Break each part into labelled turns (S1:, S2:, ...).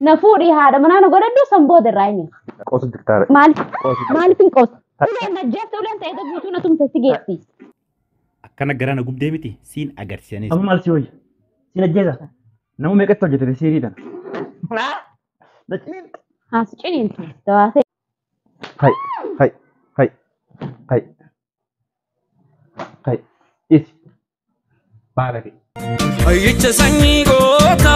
S1: Na fuudhii haadha manaa na godhadhu san booda irraa hin hiika.
S2: Qoosu jirtaare.
S1: Maaliif
S2: Qoosu jirta.
S1: maaliif hin qoosu? Uleen na jeefte uleen ta'e guutuu na tumte si geessi.
S3: Akkana garaa na gubdee miti siin agarsiisanis.
S2: Amma maal si wayya? Siin ajjeesa? Nama meeqatti hojjetete siirii tana? Na ciniinte.
S1: Haa si ciniintu dawaasee.
S2: Hai, hai, hai, hai, hai. Isi. Baala kee.
S4: Hayyicha sanyii goota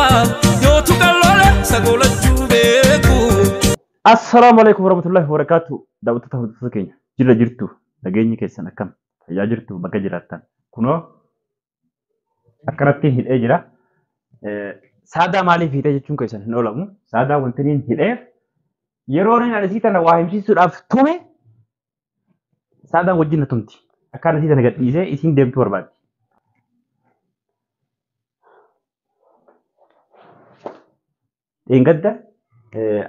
S4: yootu qalloole sagolachuu beeku.
S2: Assalaamu alaikum warahmatullahi wabarakatuh. Daawwattoota hordoftoota keenya jira jirtu nageenyi keessan akkam fayyaa jirtu bakka jiraattan kunoo akkanatti hidhee jira. Saadaa maaliif hidhee jechuun keessan hin oolamu. Saadaa wanti inni hidheef yeroo inni asii tana waa himsiisuudhaaf tume saadaan wajjin na tumti. Akkaan asii tana gadhiisee isiin deemtu barbaaddi. Dheengadda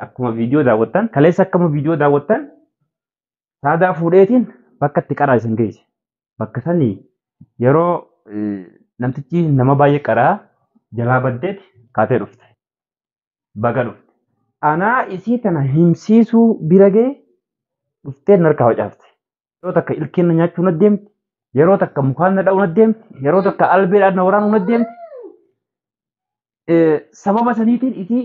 S2: akkuma viidiyoo daawwattan kaleessa akkuma viidiyoo daawwattan saadaa fuudheetiin bakka itti qaraa isin geesse. Bakka sanii yeroo namtichi nama baay'ee qaraa jalaa baddeeti kaatee dhufte. Baga dhufte. Anaa isii tana himsiisuu bira ga'e dhuftee narkaa facaafte. Yeroo takka ilkeen na nyaachuu na deemti. Yeroo takka mukaan na dha'uu na deemti. Yeroo takka albeedhaan na waraanuu na deemti. Sababa saniitiin isii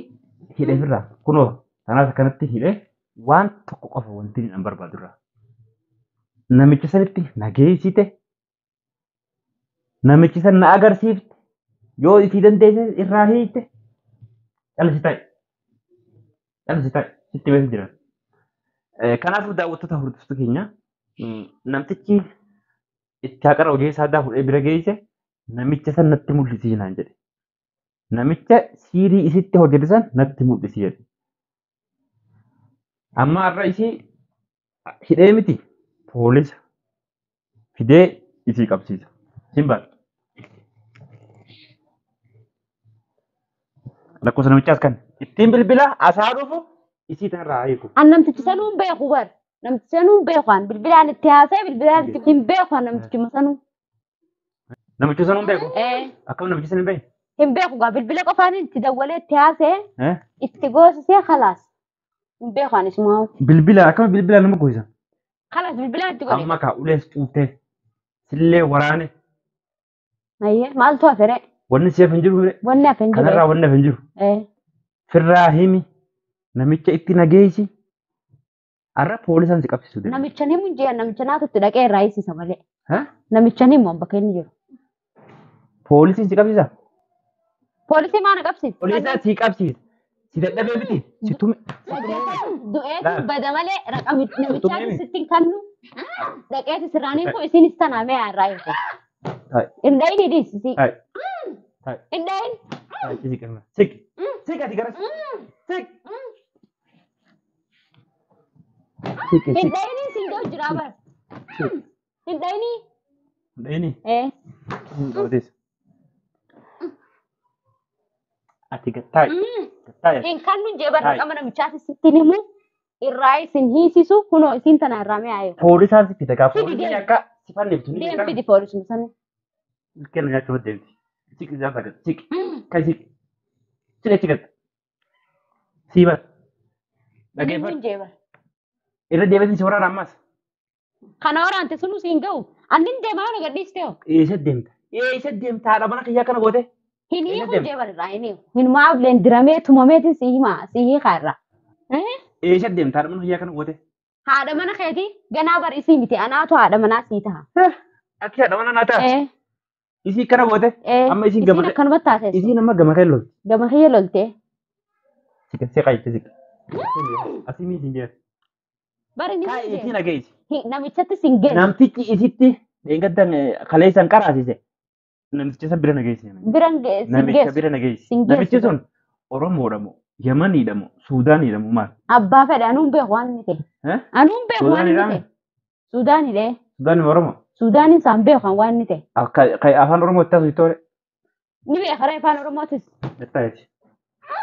S2: hidhee firraa kunoo kanaaf akkanatti hidhee waan tokko qofa wanti inni barbaadu irraa. Namicha sanitti na geessite, namichi san na agarsiifte, yoo isii dandeesse irraa hiite, calisi ta'i. Calisi ta'i. Sitti beeku jiran. Kanaafuu daawwattoota hordoftoota keenya namtichi itti haqara hojii saadaa fuudhee bira geesse namicha san natti mul'isi naan jedhe. Namicha siirii isitti hojjete san natti mul'isi jedhe. Amma har'a isii hidhee miti poolisa fidee isii qabsiisa. Simbal. Lakkoofsa namichaas kan ittiin bilbila asaa dhufu isii tanarraa hiiku.
S1: An namtichi sanuu hin beeku bar. Namtichi sanuu hin beeku an bilbilaan itti haasa'e bilbilaan itti hin beeku an namtichuma sanuu.
S2: Namicha sanuu hin beeku.
S1: Ee
S2: Akkam namicha san hin beeku?
S1: hin beeku gaa bilbila qofaan itti dawwalee itti haasa'e
S2: Eh?
S1: itti goosisee khalaas. Hin beeku an isumaa.
S2: Bilbila akkam bilbila nama goosisan?
S1: Khalaas bilbilaan itti godhe.
S2: Amma kaa ulees cuuftee sillee waraane
S1: Ayyee maaltu hafe ree?
S2: wanni siif hin jiru
S1: Wanni hafe hin jiru.
S2: kanarraa wanni hafe hin jiru.
S1: Ee
S2: Firraa himi namicha itti nageessi har'a poolisaan si qabsiisu deema.
S1: namicha ni himu jee namicha naatu itti dhaqee irraa hiisisa malee.
S2: Ha?
S1: Namicha ni himu bakka inni jiru.
S2: Poolisiin si qabsiisa?
S1: Poolisii maana qabsiisa?
S2: Poolisaan si qabsiisa. Si dadhabee miti si tume.
S1: Du'eetu bada malee raqami namichaati
S2: Tumee.
S1: sitti hin kannu. Dhaqeeti sirraan hiiku isinis tanaa mee irraa hiiku.
S2: Hai.
S1: Hin dhayini dhiisisi.
S2: Hai. Hai.
S1: Hin dhayin.
S2: Hai, si qabna. Sik. Sik ati garas. Sik. Sik
S1: Hin
S2: sik.
S1: dhayini siin ga'u jira bara. Hin dhayini.
S2: Dhayini.
S1: Ee.
S2: Hin qabatees. Ati gattaa'i. Gattaa'i.
S1: Hin kannu jee bara
S2: Hai.
S1: raqama namichaati sitti hin himu. Irraa isin hiisisu kunoo isin tana irraa mee haa hiiku.
S2: Poolisaan si fida gaa
S1: Fidi
S2: poolisiin
S1: deemi.
S2: akka si fanniftu ni
S1: Deem
S2: beekama.
S1: fidi poolisuma sana.
S2: Kenna nyaachuu deemti. Sik isaa sagal. Sik. Kan sik. Sik achi gatta. Sii bara. Dhageeffadhu.
S1: Hin jee bara.
S2: Irra deebiin si waraana ammas.
S1: Kana waraante sunu siin ga'u. Annin deemaa yoo na gadhiiste hoo.
S2: Eessa deemta? Eessa deemta? Haadha mana kiyyaa kana goote?
S1: Hin
S2: Eessa
S1: hiiku
S2: deemta?
S1: jee bara irraa hin hiiku. Hinumaa ableen diramee tumameetiin si himaa si hiikaa irraa. Eh?
S2: Eessa deemta? Haadha mana kiyyaa kana goote?
S1: Haadha mana keetii ganaa bar isii miti anaatu haadha manaa sii ta'a.
S2: Ati haadha mana naa ta'a.
S1: Eh,
S2: Isii kana goote?
S1: eh.
S2: Amma isiin
S1: Isiin
S2: gama
S1: akkanumatti taateessu.
S2: isiin amma gama kee lolti.
S1: Gama kiyya loltee.
S2: Sika seqa jette sika. Asii miti hin jedhu.
S1: Bari ni
S2: Kaa'e
S1: jee.
S2: isii nageessi.
S1: Namichatti siin geessu.
S2: Namtichi isitti dheengaddan kaleessan qaraasise. Namicha san bira nageessi.
S1: Biran siin
S2: Namicha
S1: geessu.
S2: bira nageessi.
S1: Siin geessu.
S2: Namichi sun Oromoodha moo Yamaniidha moo Suudaaniidha moo maal?
S1: Abbaa fedhe anuun beeku waan inni ta'e.
S2: Eh?
S1: Anuun beeku waan inni
S2: Suudaaniidha
S1: ta'e. Suudaanidha.
S2: Suudaanii Oromoo?
S1: Suudaaniin isaan beeku waan inni ta'e.
S2: Akka afaan Oromoo itti haasoftu toore.
S1: Ni beeka ree afaan Oromootis.
S2: Gattaayeeti.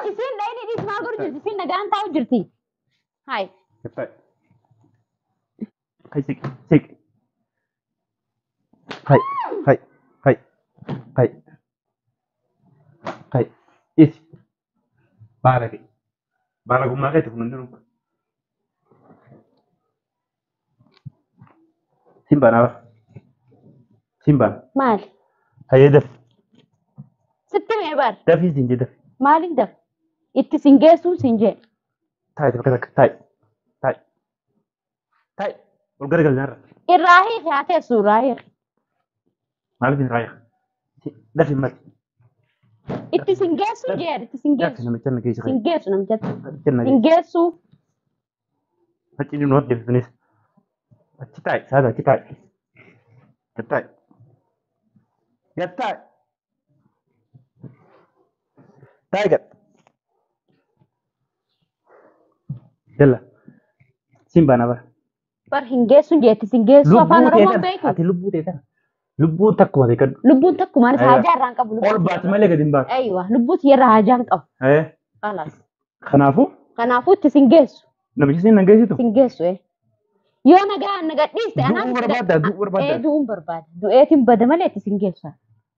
S1: Isiin dhayini dhiis maal godhu jirti? Isiin nagaan taa'u jirti. Hai.
S2: Gattaaye. Kai siqi siqi. Kai kai kai kai kai isi. Baala kee. Baalagummaa keeti kun hundinuu. Siin baana bara. Siin baana.
S1: Maali?
S2: Hayyee dafi.
S1: Sitti mee bar.
S2: Dafii siin jee dafi.
S1: Maaliin dafa? Itti sin geessuun sin jee.
S2: Taa'i bakka takka taa'i. Taa'i. Taa'i. Ol garagali narra.
S1: Irraa hiiki haa teessu irraa hiiki.
S2: Maaliif hin raayiqa? Dafi mati.
S1: Itti sin geessuun jee itti sin
S2: Dafi
S1: geessu.
S2: namicha na geessi.
S1: Sin geessu namichatti.
S2: Namicha na
S1: Sin
S2: geessi.
S1: geessu.
S2: Achi nu hordoftunis. Achi taa'i. Saada achi taa'i. Gad taa'i. Gad taa'i. Taa'i gad. Jalla. Siin baana bara.
S1: Bar hin geessuun jee itti sin geessu afaan
S2: Lubbuu
S1: Oromoon
S2: teetan.
S1: beeku.
S2: Ati lubbuu teetan. Lubbuu takkuma beekadhu.
S1: Lubbuun takkumaan
S2: Aywa.
S1: haajaa irraa hin qabu.
S2: Ol baati malee gadi hin baatu.
S1: Aywa lubbuu tiyya haajaa hin qabu.
S2: Eh.
S1: Kalaas.
S2: Kanaafuu
S1: Kanaafuu itti sin geessu.
S2: namichi siin nan geessitu.
S1: Sin geessu eh. Yoo nagaa na gadhiiste anaaf
S2: Du'uu barbaadda du'uu barbaadda.
S1: Ee du'uun barbaada. Du'eetiin bada malee itti sin geessu.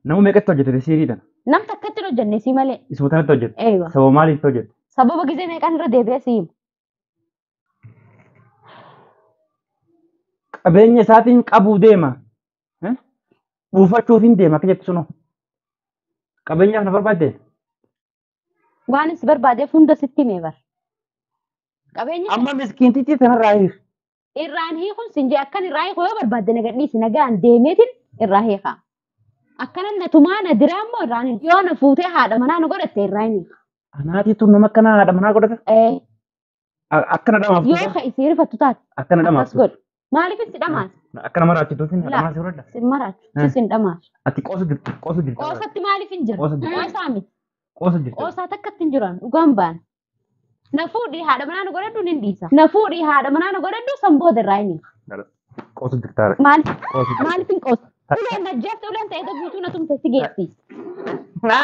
S2: Nama meeqatti hojjete siirii tana?
S1: Nam takkatti hin hojjenne si malee.
S2: Isuma tanatti hojjete.
S1: Aywa.
S2: Sababa maaliif hojjete?
S1: Sababa gizee meeqaan irra deebi'ee si hima.
S2: Qabeenya isaatiin qabuu deema. Eh? Buufachuuf hin deema akka jettu sunoo. Qabeenyaaf na barbaadde?
S1: Waan si barbaadeef hunda sitti himee bar. Qabeenya
S2: Amma miskiintichi tanarraa hiik.
S1: irraan hiikuun sin jee akkan irraa hiiku yoo barbaadde na gadhiisi nagaan deemeetiin irraa hiika. Akkanan na tumaa na diraa immoo irraan hin yoo na fuutee haadha manaa na godhatte irraa hin hiika.
S2: Anaatiitu nama akkanaa haadha manaa godhata.
S1: Ee
S2: Akkana dhamaaf
S1: yoo ka isii rifattu taate
S2: Akkana
S1: akkas
S2: dhamaaf.
S1: godhu. Maaliif si dhamaas?
S2: Akkana maraachituuf haadha
S1: Laa.
S2: manaa si godhadha.
S1: Sin maraachu sin dhamaasu.
S2: Ati qoosa jirti qoosa jirti.
S1: Qoosatti maaliif hin jiru?
S2: Qoosa jirti.
S1: Qoosaa miti.
S2: Qoosa jirti.
S1: Qoosaa takkatti hin jiran dhugaan baana. Na fuudhii haadha manaa na godhadhu nin dhiisa. Na fuudhii haadha manaa na godhadhu san booda irraa hin hiika.
S2: Qoosa jirtaare.
S1: Maaliif
S2: Qoosa jirti.
S1: maaliif hin qoosa? Uleen na jeefte uleen ta'ee guutuu na tumte si geessi.
S2: Na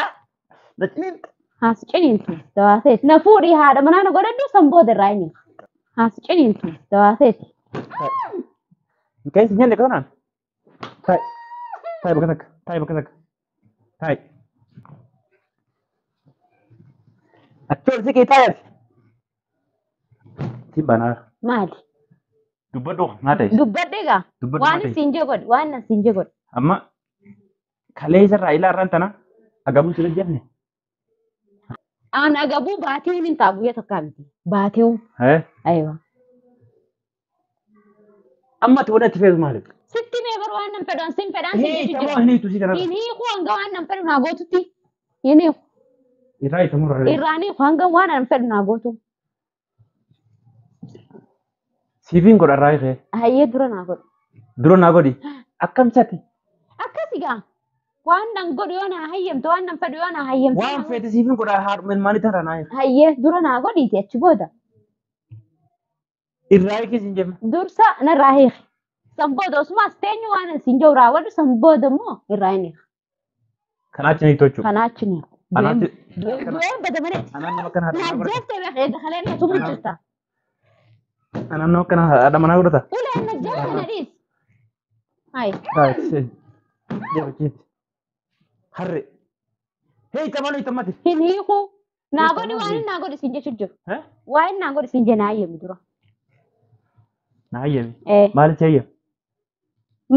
S2: ciniinta.
S1: Haas ciniintu dawaaseeti. Na fuudhii haadha manaa na godhadhu san booda irraa hin hiika. Haas ciniintu dawaaseeti.
S2: Hin nyaanne kanaan. Taa'i. Taa'i bakka takka. Taa'i bakka takka. Taa'i. Achi ol siqii taa'i ati. Siin baanaa.
S1: Maali?
S2: Dubbadhu maa ta'e?
S1: Dubbadhe egaa.
S2: Dubbadhu maa
S1: Waan
S2: ta'e?
S1: siin jee godhi. Waan na siin jee godhi.
S2: Amma kaleessa irraa ilaa irraan tana agabuu si jenne.
S1: Aan agabuu baatiiwwan hin ta'a guyyaa tokko miti. Baatiiwwan.
S2: Eh?
S1: Aywa.
S2: Amma ati wanti ati feetu maali?
S1: Sitti mee bar waan nan fedhan sin fedhan sin
S2: Hiikamoo
S1: jechu jira.
S2: hin hiitu si kanarra.
S1: Hin hiiku hanga waan nan fedhu naa gootutti. Hin hiiku.
S2: Irraa hiikamuu irraa.
S1: Irraan hiiku hanga waan nan fedhu naa gootu.
S2: Siifiin godha irraa hiikee.
S1: Hayyee dura naa godhu.
S2: Dura naa godhi. Akkam sati?
S1: Akkas egaa. Waan nan godhu yoo naa hayyamte waan nan fedhu yoo naa hayyamte.
S2: Waan feete siifiin godha haadhuma ilmaanii tana naa hiika.
S1: Hayyee dura naa godhiiti achi booda.
S2: Irraa hiikii siin jenne.
S1: Dursa narraa hiiki. San booda osumaas teenyu waan siin jiru raawwadhu san booda immoo irraa hin hiiku.
S2: Kanaa achi ni hiitu jechuudha.
S1: Kanaa achi ni hiiku.
S2: Anaatti
S1: Du'een bada malee.
S2: anaan nama akkana haadha manaa godhata.
S1: Najjeeftee beekee dakaleen na tumuu jirta.
S2: Anaan nama akkana haadha manaa godhata.
S1: Uleen najjeefte na dhiis. Hayi.
S2: Taa'i. Jabachiiti. Harre. Hiikamoo hiikamati.
S1: Hin hiiku. Naa godhi waan inni naa godhi siin jechu jiru.
S2: Eh?
S1: Waan inni naa godhi siin jee naa hayyami dura.
S2: Naa hayyami.
S1: Ee.
S2: Maaliif si hayyami?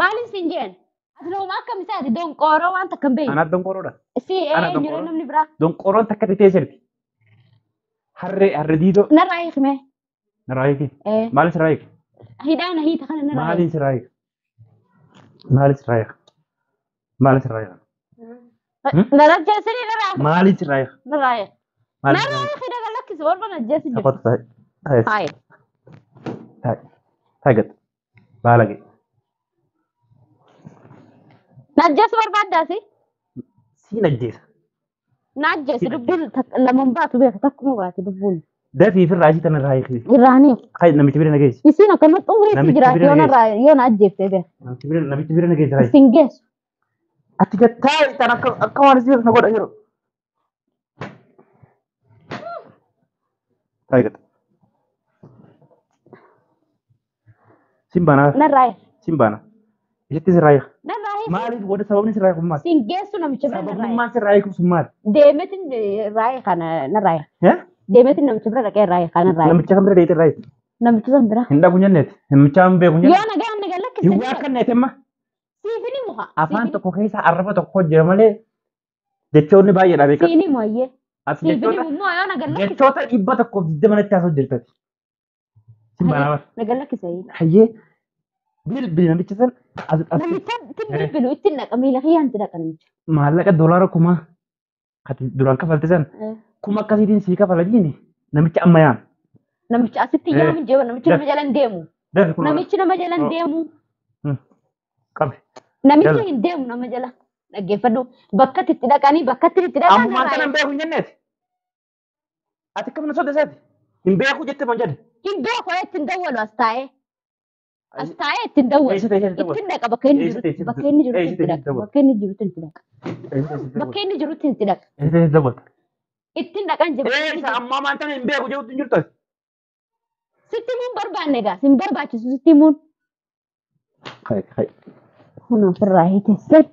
S1: Maaliif siin jeen? Ati nama akkam isaati donqooroo waan takka hin beekne.
S2: Anaaf donqooroodha.
S1: Si
S2: Ana
S1: eenyu
S2: donqooroo.
S1: namni biraa.
S2: Donqooroon takka ta'ee sirti. Harree harree diidoo.
S1: Narraa hiikme.
S2: Narraa hiiki.
S1: Ee.
S2: Maaliif sirraa hiiki?
S1: Hidhaan hiita kana narraa hiiki.
S2: Maaliin sirraa hiiki? Maaliif sirraa hiiki? Maaliif sirraa hiiki?
S1: Narra jeesanii narraa hiiki.
S2: Maaliin sirraa hiiki?
S1: Narraa hiiki.
S2: Maaliin
S1: Narraa
S2: sirraa hiiki?
S1: hiiki daga lakkisi walba najjeesi jiru.
S2: Taphatu taa'i. Taa'i.
S1: Hayi.
S2: Taa'i. Taa'i gad. Baala gee.
S1: Najjeesu barbaaddaasi?
S2: Siin ajjeesa.
S1: Najjeesi lubbuun laman baatu beeka takkuma baati lubbuun.
S2: Dafii fi raajii tana irraa hiiki.
S1: Irraa hiiku.
S2: Hayi namichi bira na geessi.
S1: Isiin akkanumatti umriitti
S2: Namichi
S1: jiraate
S2: bira
S1: yoo
S2: na
S1: narraa yoo na ajjeefte beeka.
S2: Namichi bira namichi bira na geessi raajii.
S1: Isin geessu.
S2: Ati gad taa'i tan akka akka waan isii na godha yeroo. Taa'i gad. Siin baanaa.
S1: Narraa hiiki.
S2: Siin baana. Isitti sirraa hiika.
S1: Narraa hiiki.
S2: Maaliif godha sababni sirraa hiiku maali?
S1: Isin geessu namicha bira narraa hiiki.
S2: Sababummaan sirraa hiiku sun maali?
S1: Deemeetiin irraa hiika narraa hiiki.
S2: Eh?
S1: Deemeetiin namicha bira dhaqee irraa hiikaa irraa hiika.
S2: Namicha kan bira deetee irraa hiika.
S1: Namicha san bira.
S2: Hin dhabu jenneeti. Namicha hin beeku jenneeti.
S1: Yoo nagaa na gallakkise.
S2: Hin waa kanneeti amma.
S1: Siif ni muka.
S2: Afaan tokko keessa arraba tokko jira malee jechoonni baay'eedha beekaa.
S1: Siif ni mu'ayyee.
S2: Ati
S1: Siif ni
S2: jechoota
S1: immoo yoo na gallakkise.
S2: jechoota 120 natti haasa'u jirtati. Sin baanaa bara.
S1: Na gallakkise.
S2: Hayyee bilbili namicha san as as
S1: Namicha itti bilbilu itti dhaqa miila kiyyaan itti dhaqa namicha.
S2: Maallaqa $10,000 ati duraan kafalte san kuma akkasiitiin sii kafala jiini namicha amma yaam.
S1: Namicha asitti yaamu jeeba namichi nama jala hin deemu.
S2: Dafi kun
S1: Namichi nama jala hin deemu.
S2: qabe.
S1: Namichi
S2: Jala.
S1: hin deemu nama jala. Dhaggeeffadhu bakka itti dhaqanii bakka itti dhaqan
S2: Ammumaan kana hin beeku hin jenneeti. Ati kam na sodaseeti? Hin beeku jettee mon jedhe.
S1: Hin beeku ittiin dawwalu as taa'ee. As taa'ee ittiin dawwalu.
S2: Eessa teessee dawwalu?
S1: Ittiin dhaqa bakka inni
S2: Eessa
S1: jirutti
S2: teessee
S1: bakka inni jirutti
S2: eessa
S1: itti
S2: teessee
S1: dhaqa
S2: dawwalu?
S1: bakka inni jirutti itti dhaqa
S2: Eessa teessee
S1: bakka inni jirutti itti dhaqa
S2: Eessa teessee dawwalu?
S1: ittiin dhaqan jira.
S2: Eessa ammaa maan tana hin beeku jedhutti hin jirtu ati.
S1: Sitti himuun barbaanne egaa sin barbaachisu sitti himuun.
S2: Hai hai.
S1: Kun ofirraa hiiteessan.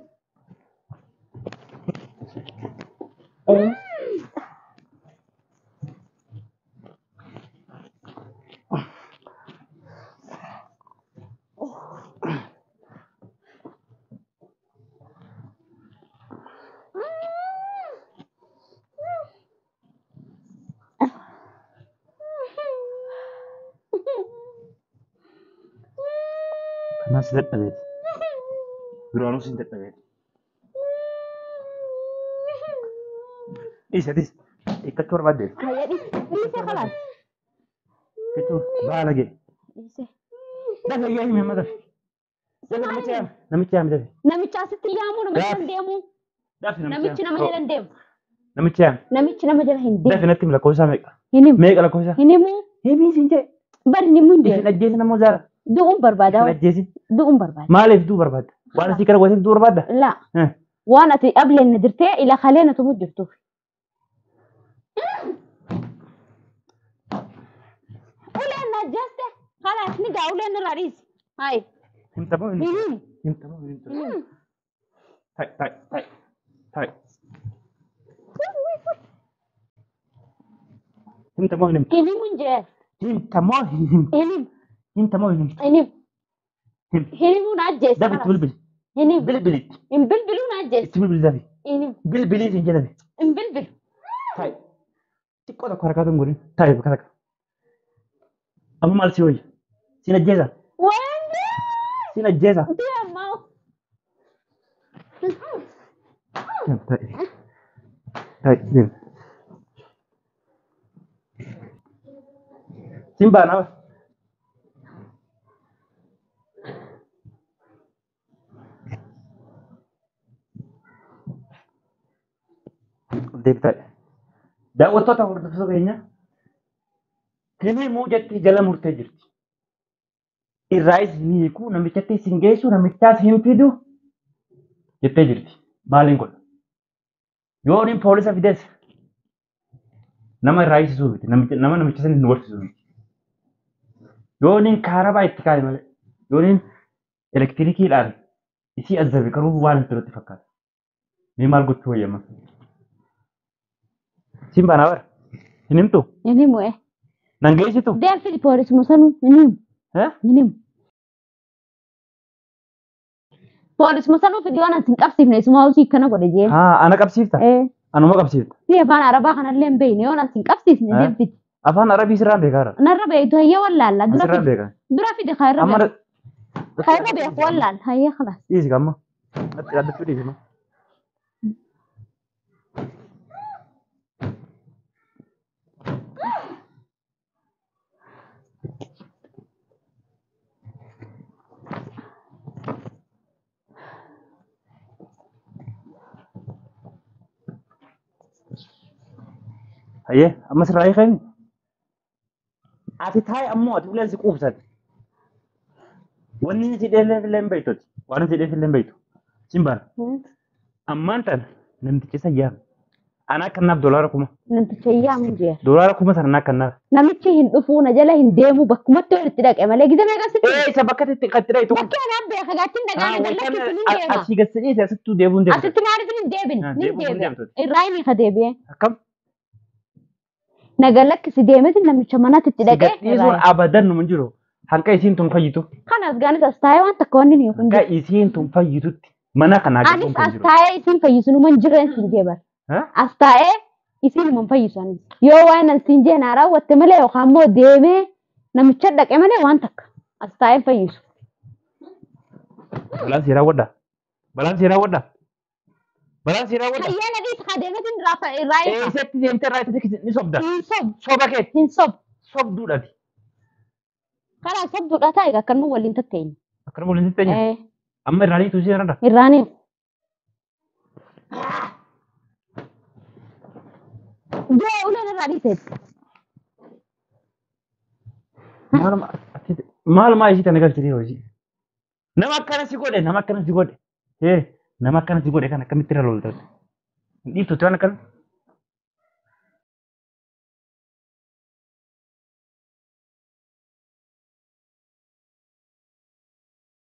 S2: Kanaaf si dadhabeeti. Duraanuu si dadhabeeti. Dhiisi atis hiikkachuu barbaaddeef.
S1: Hayya dhiise dhiise kalaas.
S2: Hiikkachuu baala ga'e.
S1: Dhiise.
S2: Dafi ayyaa himi amma dafi. Dafi namicha yaami. Namicha yaami dafi.
S1: Namicha asitti yaamuu nama jala hin deemu.
S2: Dafi
S1: Namichi nama jala hin deemu.
S2: Namicha yaami.
S1: Namichi nama jala hin deemu.
S2: Dafi natti himi lakkoofsa meeqa?
S1: Hin himu.
S2: Meeqa lakkoofsa?
S1: Hin himu.
S2: Himii siin jedhe.
S1: Bari hin himu hin
S2: Isin
S1: deemu.
S2: ajjeesin ammoo zaara.
S1: Du'uun barbaada.
S2: Isin ajjeesin.
S1: Du'uun barbaada.
S2: Maaliif du'uu barbaadda? Waan asii kana gooteef du'uu barbaadda?
S1: Laa. Waan ati dhableen na dirtee ila kalee na tumu jirtuuf. Uleen na ajjeeste. Kalaas ni gaa uleen irraa dhiisi. Hayi.
S2: Himta moo hin
S1: Hin
S2: himtu?
S1: himu.
S2: Himta moo hin himtu? Tai tai tai tai. Himta moo hin himtu?
S1: Hin himu hin jee.
S2: Himta moo hin himtu?
S1: Hin himu.
S2: Himta moo hin himtu?
S1: Hin himu.
S2: Him.
S1: Hin himu na ajjeeste.
S2: Dafi itti bilbili.
S1: Hin himu.
S2: Bilbilitti.
S1: Hin bilbilu na ajjeeste.
S2: Itti bilbili dafi.
S1: Hin himu.
S2: Bilbilii siin jedhame.
S1: Hin bilbilu.
S2: Tai. Xiqqoo tokko harkaatu hin godhin. Tai bakka takka. Amma maal si wayya? Siin ajjeesa.
S1: Wanti.
S2: Siin ajjeesa.
S1: Deemaa.
S2: Tai. Tai deem. Siin baanaa. Deebi ta'i. Daawwattoota hordoftoota keenya himuu jetti jala murtee jirti. Irraayis ni hiiku namichatti sin geessu namichaas hin fidu jettee jirti. Maaliin godha? Yoo inni poolisa fides nama irraa hiisisuu miti nama namicha sana hin warsiisuu miti. Yoo inni kaarabaa itti kaa'e malee yoo inni elektirikiidhaan isii azzabe garuu waan hin turetti fakkaata. Mee maal gochuu wayyama? Siin baanaa bara. Hin himtu?
S1: Hin himu.
S2: Nan geessitu?
S1: Deem fidi poolisuma sanuu hin himu. Hin himu. Poolisuma sanuu fidi waan ati hin qabsiifne isuma hojii kana godhe jee.
S2: Haa ana qabsiifta? Anuma qabsiifta?
S1: Si afaan arabaa kanallee hin beekne waan ati hin qabsiifne deem fidi.
S2: Afaan arabii sirraan beekaa jira.
S1: Narra beektu hayyee wallaalla. Dura
S2: Sirraan
S1: fidi.
S2: beekaa.
S1: Dura fidi kairra
S2: Amma
S1: beeku. Kairra beeku wallaalla. Hayyee khalaas.
S2: Dhiisi kamma. Natti dhaabbachuu dhiisi ma. Hayyee amma sirraa hiikani. Ati taa'i ammoo ati uleen si quubsati. Wanni inni si dheellee illee hin beektu. Waan inni si dheellee illee hin beektu. Siin baana. Ammaan tana namtichi isa yaame. Ana akkannaaf $10,000.
S1: Namticha yaamu jee.
S2: $10,000 sana ana akkannaaf.
S1: Namichi hin dhufuu na jala hin deemu bakkumatti walitti dhaqe malee gisa meeqa sitti.
S2: Ee isa bakka itti kan itti dhayitu.
S1: Bakki anaan beeka gaachiin dhagaa na gallakkisu ni deema.
S2: Asii gadi dhiise asittuu deebi'uun deemtu.
S1: Asitti maaliif hin deebine?
S2: Ah,
S1: Ni
S2: deebi'uun
S1: deebi'a.
S2: deemtu.
S1: Irraa himi ka deebi'e.
S2: Akkam?
S1: Naga lakkisi deemeetiin namicha manatti itti
S2: Si
S1: dhaqee
S2: gadhiisuun
S1: irraa.
S2: abadan numa hin jiru. Hanqa isiin tun fayyitu.
S1: Kanas gaanis as taa'ee waan takka wanni hin
S2: Hanqa
S1: jiru.
S2: isiin tun fayyitutti mana kanaa
S1: Anis
S2: gadhuun kan
S1: as
S2: jiru.
S1: taa'ee isiin fayyisu numa hin jirreen siin jee bara.
S2: Ha?
S1: As taa'ee isiin numa hin fayyisu anis. Yoo waan an siin jee naa raawwatte malee yookaan immoo deemee namicha dhaqe malee waan takka as taa'ee hin fayyisu.
S2: Balaan si raawwadha. Balaan si raawwadha. Balaan si raawwadha.
S1: Hayyee na dhiisi haa deemeetiin irraa hiika.
S2: Eessatti deemtee irraa itti ni sobda.
S1: Hin sobu.
S2: Soba keeti.
S1: Hin sobu.
S2: Sobduudhaati.
S1: Karaa sobduudha taa'e akka nu waliin tatteenye.
S2: Akkana waliin teenya.
S1: Eh,
S2: Amma irraa dhiitu si irra.
S1: Irraaniif. Doo uleen irraa dhiiseeti.
S2: Maaluma isii tana galchitee hojii. Nama akkana si godhe nama akkana si godhe. Ee nama akkana si godhe kan akkamitti irra lolta. Hin dhiiftu waan akkana.